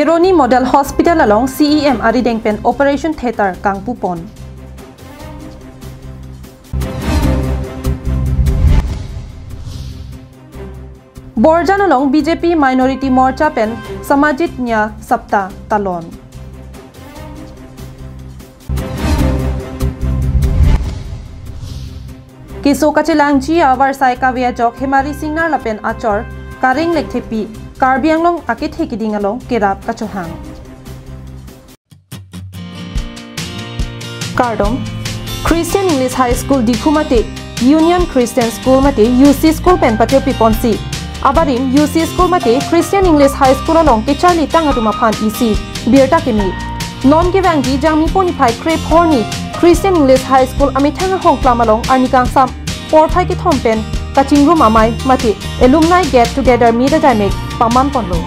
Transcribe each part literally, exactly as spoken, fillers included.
Kheroni Model Hospital along C E M arideng pen operation theatre kangpupon. Borjan along B J P Minority Morcha pen Samajit Nyay Saptah talon. Keso kachelangji avarsai kave ajok Hemari Singnar lapen achor Kareng Lekthepi Karbi Anglong akethe keding along kerap kachohang. Kardom, Christian English High School Diphu mate Union Christian School mate U C School pen pachopi ponsi abarim U C School mate Christian English High School along kecharli tang atum aphan isi birta keme. Non kevangji Jangmi pon niphai krepho arni Christian English High School amethang ahongklam along arni kangsam porphai kethom pen kachingrum amei mate alumni get together meet ajaimek paman ponlo.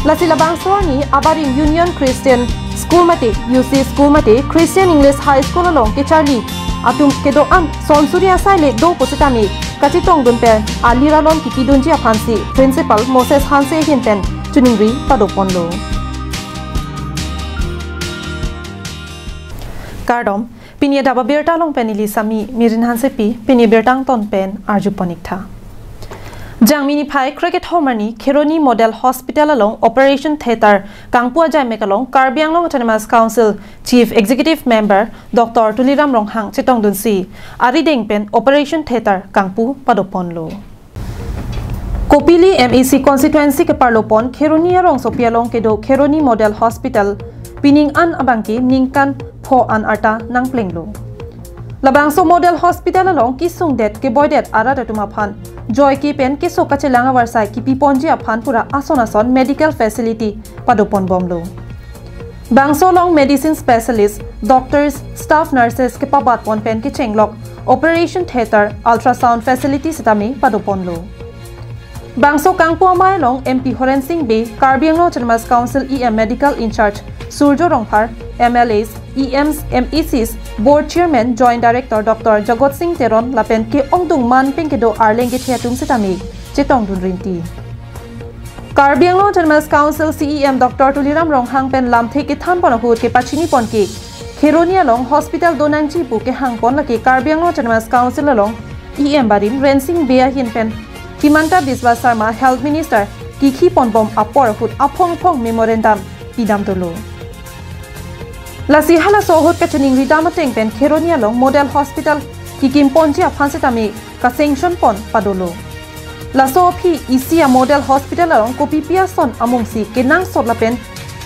Lasi labangso arni abarim Union Christian School mate U C School mate Christian English High School along kecharli atum kedo-an sonsuri asai le do pusitame kachetongdun pen alir alon kipidunji aphansi Principal Moses Hanse ahin pen choningri padoponlo. Kardom, pini adap abirta along pen ili sami Mirin Hansepi, pini birta angton pen arjupon ik tha. Jangmi niphai krekethom arni Kheroni Model Hospital along operation theatre kangpu ajaimek along Karbi Anglong Autonomous Council Chief Executive Member Doctor Tuliram Ronghang chetongdunsi arideng pen operation theatre kangpu padoponlo. Kopili M A C constituency keparlopon Kheroni arongsopi along kedo Kheroni Model Hospital pining an abangke ningkan pho an arta nangplenglo. Labangso Model Hospital along kesungdet keboidet arat atum aphan joike pen keso kachelang avarsai kipiponji aphan pura ason ason medical facility padoponbomlo. Bangso along medicine specialist, doctors, staff nurses kepabatpon pen kechenglok operation theatre, ultrasound facility sitame padoponlo. Bangso kangpu amei along M P Horen Sing Bey, Karbi Anglong Autonomous Council E M Medical in-charge Surjo Rongphar, M L As, E Ms, M A Cs, Board Chairman, Joint Director Doctor Jagat Sing Teron lapen ke-ongdung man pen kedo arleng kethe atum sitame chetongdun rinti. Karbi Anglong Autonomous Council C E M Doctor Tuliram Ronghang pen lamthe kethanpon ahut kepachinipon ke Kheroni along hospital donangji pu kehangpon lake Karbi Anglong Autonomous Council along E M barim Rensing Bey ahin pen Himanta Biswa Sarma Health Minister kikhiponbom apor ahut aphong aphong memorandum pidam dolo. Lasi halaso ahut kachiningridam ateng pen Kheroni along Model Hospital kikimponji aphan sitame ka-sanction pon padolo. Laso aphi isi a-Model Hospital along kopipi ason amungsi kenangsot lapen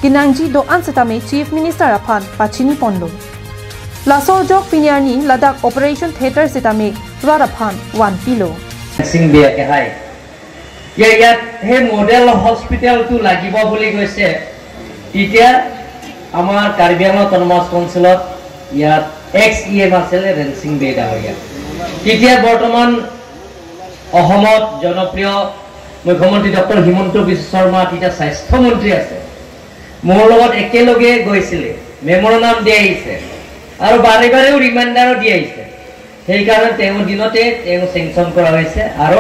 kenangji do-an sitame Chief Minister aphan pachiniponlo. Laso ajok pini arni ladak operation theatre sitame rat aphan vanpilo. Rensing Bey akehai, ইয়াত, ইয়াত সেই মডেল হস্পিটেলটো লাগিব বুলি কৈছে। তেতিয়া আমাৰ কাৰ্বি আংলং অট'নমাছ কাউন্সিলত ইয়াত এক্স ই এম আছিলে ৰেনসিং বে ডাঙৰীয়া। তেতিয়া বৰ্তমান অসমত জনপ্ৰিয় মুখ্যমন্ত্ৰী ডক্টৰ হিমন্ত বিশ্ব শৰ্মা তেতিয়া স্বাস্থ্যমন্ত্ৰী আছে। মোৰ লগত একেলগে গৈছিলে, মেমৰেণ্ডাম দি আহিছে আৰু বাৰে বাৰেও ৰিমাইণ্ডাৰো দি আহিছে। সেইকাৰণে তেওঁৰ দিনতে তেওঁ চেংচন কৰা হৈছে আৰু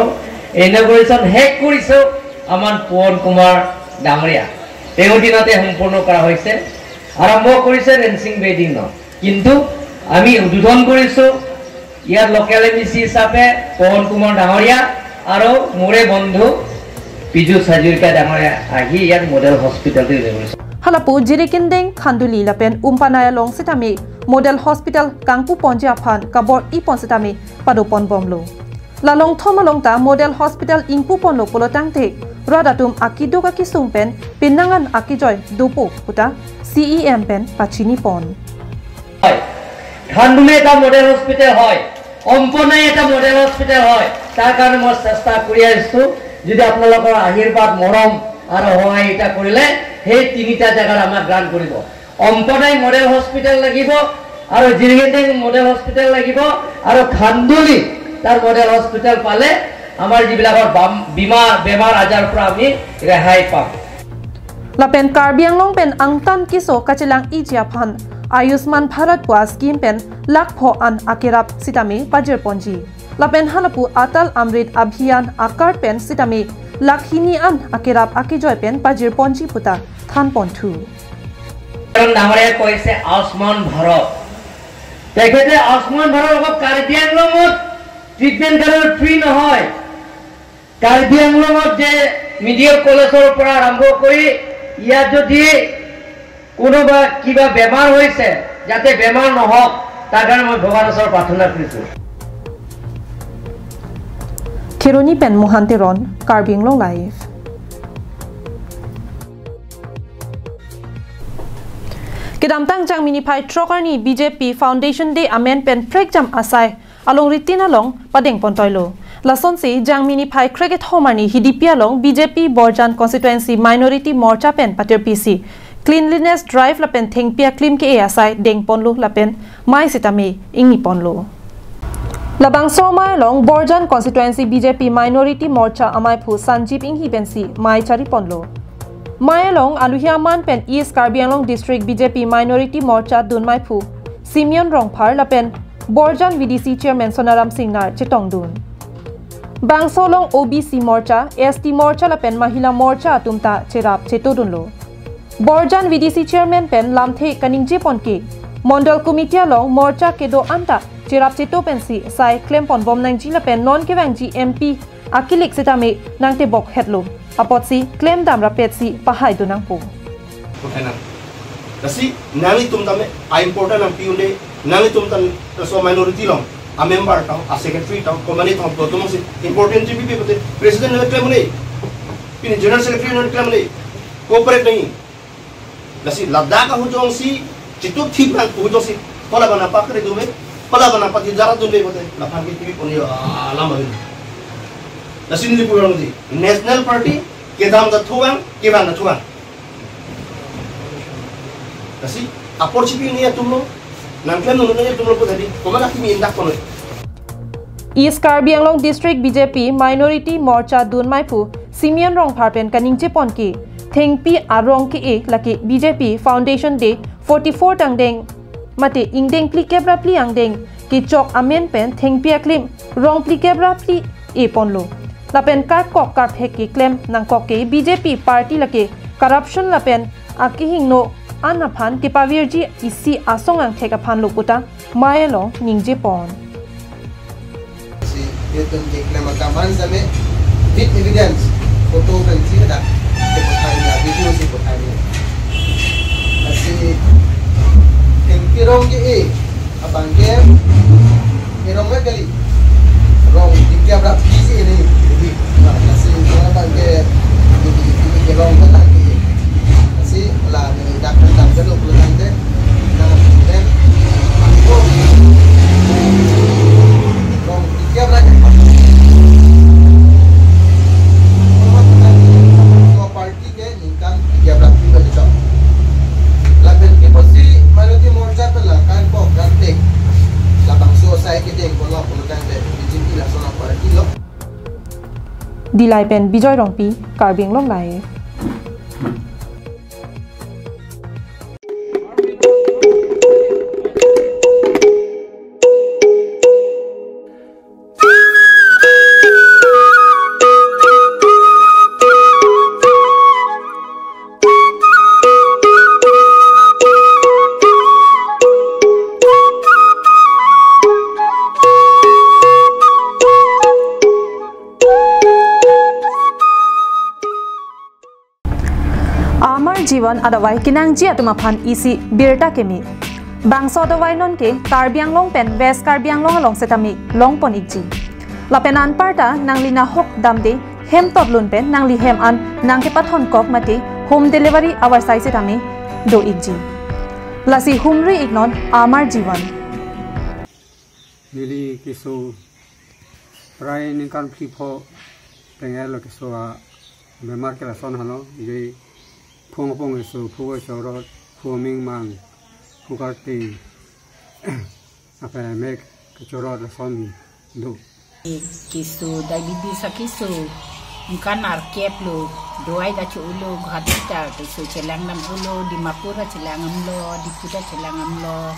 ইনগুৰেশ্যন শেষ কৰিছো আমাৰ পৱন কুমাৰ ডাঙৰীয়া, তেওঁৰ দিনতে সম্পূৰ্ণ কৰা হৈছে। আৰম্ভ কৰিছে ৰেনসিং বে দিনত, কিন্তু আমি উদ্বোধন কৰিছো ইয়াত লোকেল এম ই চি হিচাপে পৱন কুমাৰ ডাঙৰীয়া আৰু মোৰে বন্ধু পীযুষ হাজৰিকা ডাঙৰীয়া আহি ইয়াত মডেল হস্পিটেলটো ইনগুৰেশ্যন। Halapu Jirikindeng, Khanduli lapen Umpanai along sitame Model Hospital kangpuponji aphan kabor-ipon sitame padoponbomlo. La longthom along ta Model Hospital ingpuponlo pulotangte rat atum akeduk akesung pen penang an akejoi dopo puta C E M pen pachinipon. হয়, খান্দুলি এটা model hospital হয়, অম্পনাই এটা model hospital হয়, তাৰ কাৰণে মই চেষ্টা কৰি আহিছো। যদি আপোনালোকৰ আশীৰ্বাদ, মৰম আৰু সহায় এটা কৰিলে সেই তিনিটা জেগাত আমাক গ্ৰাণ্ট কৰিব। অম্পনাই মডেল হস্পিটেল লাগিব আৰু জিৰিগেণ্ডিং মডেল হস্পিটেল লাগিব আৰু খান্দুলি তাৰ মডেল হস্পিটেল পালে আমাৰ যিবিলাকৰ বাম-, বীমাৰ, বেমাৰ আজাৰৰ পৰা আমি ৰেহাই পাম। Lapen Karbi Anglong pen angtan keso kachelang-iji aphan Ayushman Bharat pu a-scheme pen lakh pho an akerap sitame pajirponji. Lapen halapu Atal Amrit Abhiyan a-card pen sitame lakh hini an akerap akejoi pen pajirponji puta thanponthu. ডাঙৰীয়া কৈছে আয়ুষ্মান ভাৰত। তেখেতে আয়ুষ্মান ভাৰত অকল কাৰ্বি আংলঙত ট্ৰিটমেণ্ট কাৰণে ফ্ৰী নহয়। কাৰ্বি আংলঙত যে মেডিকেল কলেজৰ পৰা আৰম্ভ কৰি ইয়াত যদি কোনোবা কিবা বেমাৰ হৈছে, যাতে বেমাৰ নহওক, তাৰ কাৰণে মই ভগৱানৰ ওচৰত প্ৰাৰ্থনা কৰিছোঁ। Kheroni pen Mohan Teron, Karbi Anglong Live. Kedamtang Jangmi niphai throk arni B J P Foundation Day amen pen prekjam asai alongritin along padengpontoilo. Lasonsi Jangmi niphai krekethom arni Hidipi along B J P Borjan Constituency Minority Morcha pen patirpisi cleanliness drive lapen thengpi aklim ke-e asai dengponlo lapen mei sitame ingniponlo. Labangso amei along Borjan Constituency B J P Minority Morcha amaiphu Sanjeev Enghi pensi mei chariponlo. Mei along aluhi aman pen East Karbi Anglong District B J P Minority Morcha dunmeiphu Simeon Rongphar lapen Borjan V D C Chairman Sonaram Singnar chetongdun. Bangso along O B C Morcha, S T Morcha lapen Mahila Morcha atum ta cherap chetodunlo. Borjan V D C Chairman pen lamthe kaningjepon ke Mondol Committee along Morcha kedo anta cherap cheto pensi sai klemponbom nangji lapen non kevangji M P akilik sitame nangtebok hetlo. Apotsi klemdam rapetsi pahaidun nangpo. Bukan nang. Lasi nanglitum tame a important nangpi un-e, nanglitum tame laso minority along a member tang, a secretary tang, komatne tang, to tumsi important G P P pute president nang klem un-e, pini general secretary nang klem un-e, cooperate nangji. Lasi ladak ahut jongsi chitup thip nang ahut jongsi hala abang nangpakre dunde, hala abang nangpatijara dunde pute, laphan ke T V pon yo alam abin. Lasi neli pulang si National Party kedam ta thuvang, kevang ta thuvang. Lasi apor chipi ni atumlo, nangklem nang atumlo pute di, komat akimi indak kono. East Karbi Anglong District B J P Minority Morcha dunmeiphu Simeon Rongphar pen kaningjepon ke thengpi arong ke-e lake B J P Foundation Day forty-four angdeng mate ingdeng phlikep ra phli angdeng kechok amen pen thengpi aklim rong phlikep ra phli eponlo. Lapen karkok karphek keklem nangkok ke B J P party lake corruption lapen akehingno an aphan kepavirji isi asong angthek aphanlo puta mei along ningjepon. Si YouTube keklem akam an same with evidence, photo pen si ada ke pothai na, video si pothai na. Lasi thengpi rong ke-e abang ke erong me kali. Rong phlikep ra phli si ini. Jadi, na, lasi abang ke, jadi, jadi ke rong ke lagi. Lasi la ni dak kan dak ke lo pulang tangte. Na, then, rong phlikep ra ke. Party ke ningkan tiga belas bulan cok. Lapen ke pasti Minority Morcha pen la karkok karphek. Labangso asai kedeng kono kono tangte B J P lason aparty lo. Dillai pen Bijoy Rongpi, Karbi Anglong Live. Amar Jivan adavai kenangji atum aphan isi birta keme. Bangso adavai non ke Karbi Anglong pen West Karbi Anglong along setame longpon ikji. Lapen anparta nangli nahok damde hem totlun pen nangli hem an nangkepathon kok mate home delivery avarsai setame do ikji. Lasi humri iknon Amar Jivan. Neli keso prai ningkan phli pho tengel lo keso abemar ke lason halo, je phung apung keso, phu chorot, phu mingmang, phu karting, ape mek kechorot lason do. Keso diabetes akeso, ningkan arkep lo, dawai ta cho-olo, Guwahati ta keso chelang dam-olo, Dimapur ta chelang damlo, Diphu ta chelang damlo.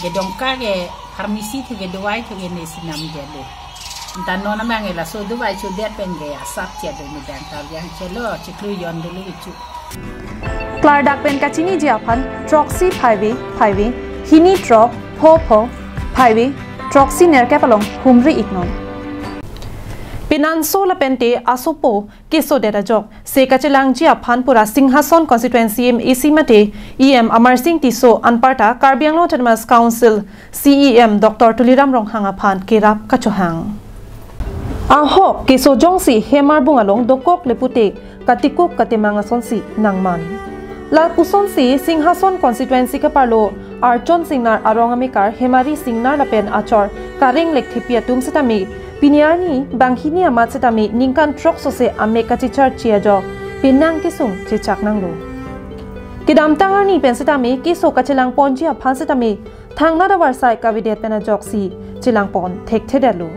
Gedongka ke pharmacy thu ke dawai thu ke nesi namjalo. Tanon amang ela so dubai chudet pen ge asap chia do ni dang ta yang chelo chiklu yon dulu ichu. Klardak pen kachiniji aphan throksi phaive phaive hini throk pho pho phaive throksi nerkep along humri iknon. Pinanso lapente asopo kesodet ajok se kachelangji aphan pura Singhason constituency M A C mate E M Amarsing Tisso anparta Karbi Anglong Autonomous Council C E M Doctor Tuliram Ronghang aphan kerap kachohang. Ahok keso jongsi hemarbung along dokok lepute katikuk katemang asonsi nangman. Lapusonsi Singhason constituency kaparlo Archon Singnar arong amekar Hemari Singnar lapen achor Kareng Lekthepi atum setame pini arni banghini amat setame ningkan throk sose amek kachecharche ajok penang kesung chechak nanglo. Kedamtang arni pen setame keso kachelangponji aphan setame thangnat avarsai kavedet pen ajoksi chelangpon thekthedetlo.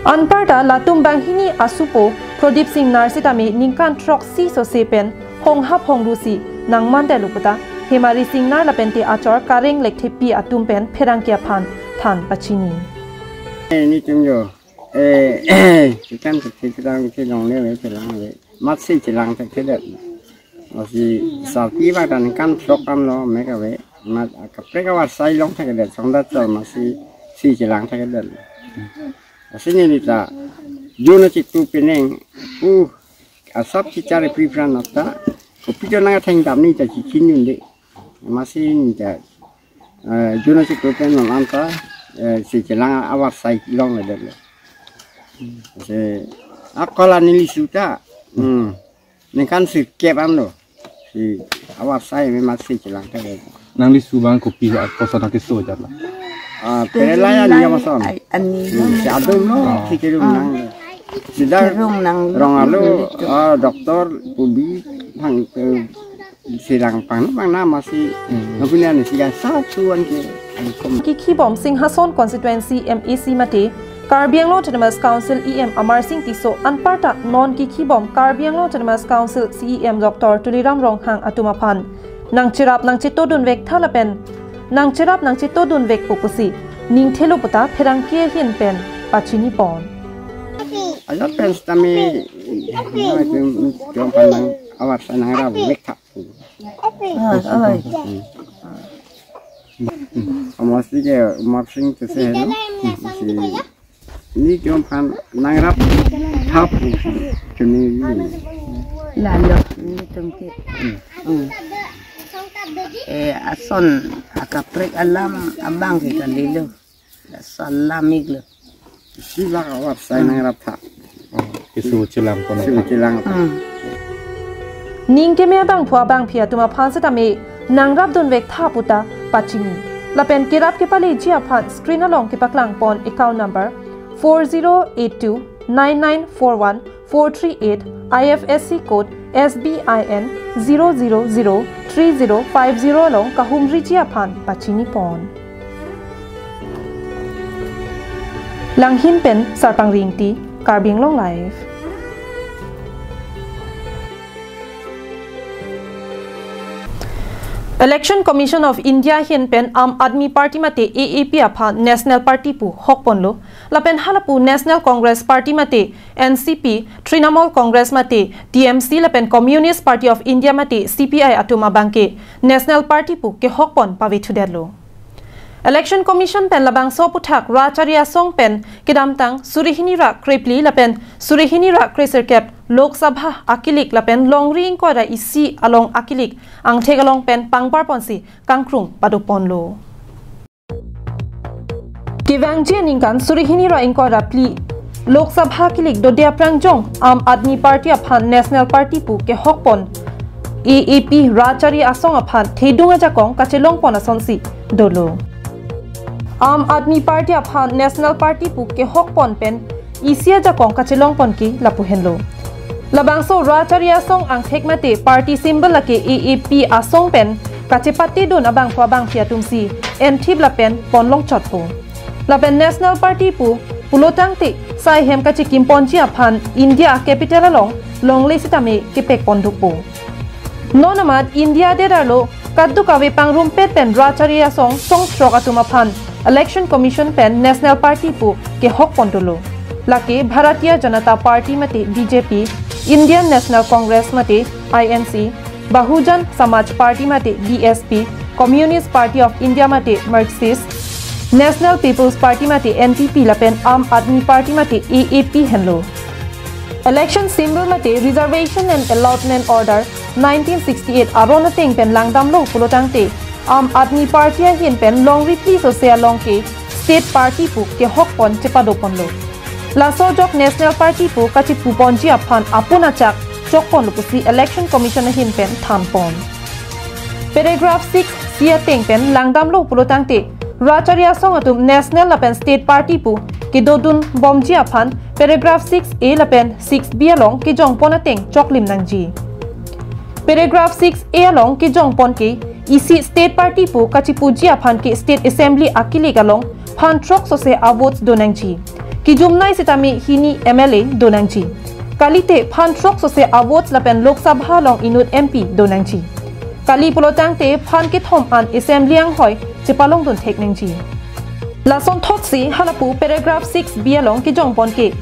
Anparta latum banghini asopo Prodip Singnar setame ningkan throksi sose pen honghap hongdusi nangmandetlo puta Hemari Singnar lapente achor Kareng Lekthepi atum pen pherangke aphan than pachini. Eh, nitum jo. Eh, ikan kecil sedang kecil dong le, le, chelang le. Matsi chelang thekthedet. Matsi sarpi bak dan kan sok kan lo, mek ave. Mat kaprek avarsai longthekthedet, songdat chor matsi si chelang thekthedet. Matsi neli ta, juna chiktu penang, uh, asap chichari pripran nata, kopi to nang theng dam ni ta chichin yun de. Matsi neli ta, eh, juna chiktu pen non anta, eh, si chelang avarsai longledet. Si akola neli suta, hmm, ningkan sirkep an lo. Si avarsai me matsi chelang thekthedet. Nangli su bang kopi akoson akeso jatla. Ah, perelaya ni amason. Ai, ani. Hmm, si adum lo, ah, si kerum nang. Sida kerum nang. Rong alo, ah, doktor, pubi, bang, eh, silang pang, bang nama si. Hmm. Nang punya ni si ya satu an ke. Kikhibom Singhason constituency M A C mate Karbi Anglong Autonomous Council E M Amarsing Tisso anparta non kikhibom Karbi Anglong Autonomous Council C E M Doctor Tuliram Ronghang atum aphan nangcherap nangchetodunvek tha lapen nangcherap nangchetodunvekpo pusi ningthelo puta pherangke ahin pen pachinipon. Ajat pen setame, nang itu, jom pandang avarsai nangrapvek tha. Oi, oi. Amasi ke Amarsing Tisso lo. Amasi ni jom aphan nangrap thap chuni. Lalo nitum ke. Hmm. Eh, ason akaprek alam abang ke kalilo. Salam iklo. Si bak avarsai nangrap tha. Oh, keso chelangpon. Si chelang. Hmm. Ning keme abangphu abangphi atum aphan setame nangrapdunvek tha puta pachini. Lapen kerap kepaleji aphan screen along kepaklangpon account number four zero eight two nine nine four one four three eight, I F S C code S B I N zero zero zero three zero five zero along kahumriji aphan pachinipon. Langhin pen Sarpang Ringti, Karbi Anglong Live. Election Commission of India ahin pen Aam Aadmi Party mate A A P aphan National Party pu hokponlo. Lapen halapu National Congress Party mate N C P, Trinamool Congress mate T M C lapen Communist Party of India mate C P I atum abangke National Party pu kehokpon pavethudetlo. Election Commission pen labangso aputhak Rachari Asong pen kedamtang suri hini ra krephli lapen suri hini ra kresirkep Lok Sabha akilik lapen longri ingkoi ra isi along akilik angthek along pen pangbarponsi kangkrung padoponlo. Kevangji aningkan suri hini ra ingkoi ra phli Lok Sabha kilik dode aphrang jong Aam Aadmi Party aphan National Party pu kehokpon A A P Rachari Asong aphan thedung ajakong kachelongpon asonsi dolo. Aam Aadmi Party aphan National Party pu kehokpon pen isi ajakong kachelongpon ke lapu henlo. Labangso Rachari Asong angthek mate party symbol lake A A P asong pen kachepatedun abangphu abangphi atumsi enthip lapen ponlongchotpo. Lapen National Party pu pulotangte sai hem kachekimponji aphan India capital along longle sitame kepekpondukpo. Non amat India adet arlo kadokave pangrumpet pen Rachari Asong songthrok atum aphan Election Commission pen National Party pu kehokpon dolo. Lake Bharatiya Janata Party mate B J P, Indian National Congress mate I N C, Bahujan Samaj Party mate B S P, Communist Party of India mate Marxist, National People's Party mate N P P lapen Aam Aadmi Party mate A A P henlo. Election symbol mate Reservation and Allotment Order nineteen sixty-eight aron ateng pen langdamlo pulotangte, Aam Aadmi Party ahin pen longri phli sose along ke state party pu kehok pon chepado ponlo. Laso ajok National Party pu kachipu ponji aphan apun achak chok ponlo pusi Election Commission ahin pen than pon. Paragraph six C ateng pen langdamlo pulotangte, rachari asong atum national lapen state party pu kedodun bomji aphan paragraph six A lapen six B along kejong pon ateng choklim nangji. Paragraph six A along kejong pon ke isi state party pu kachipuji aphan ke State Assembly akilik along phan throk sose a-votes do nangji. Kejumnei sitame hini M L A do nangji. Kalite phan throk sose a-votes lapen Lok Sabha along inut M P do nangji. Kali pulotangte phan kethom an Assembly anghoi chepalongdun thek nangji. Lason thotsi halapu paragraph six B along kejong pon ke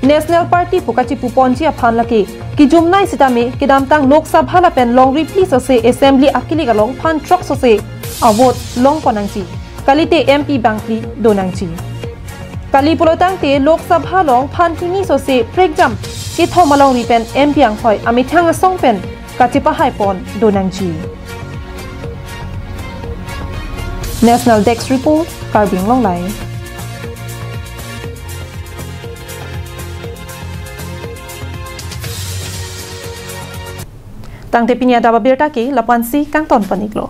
National Party pu kachipu ponji aphan lake kejumnei sitame kedamtang Lok Sabha lapen longri phli sose Assembly akilik along phan throk sose a-vote long pon nangji. Kalite M P bangphli do nangji. Kali pulotangte Lok Sabha along phan hini sose prekjam kethom alongri pen M P anghoi amethang asong pen kachepahai pon do nangji. National Desk Report, Karbi Anglong Live. Tangte pini adap abirta ke lapu-ansi kangton pon-iklo.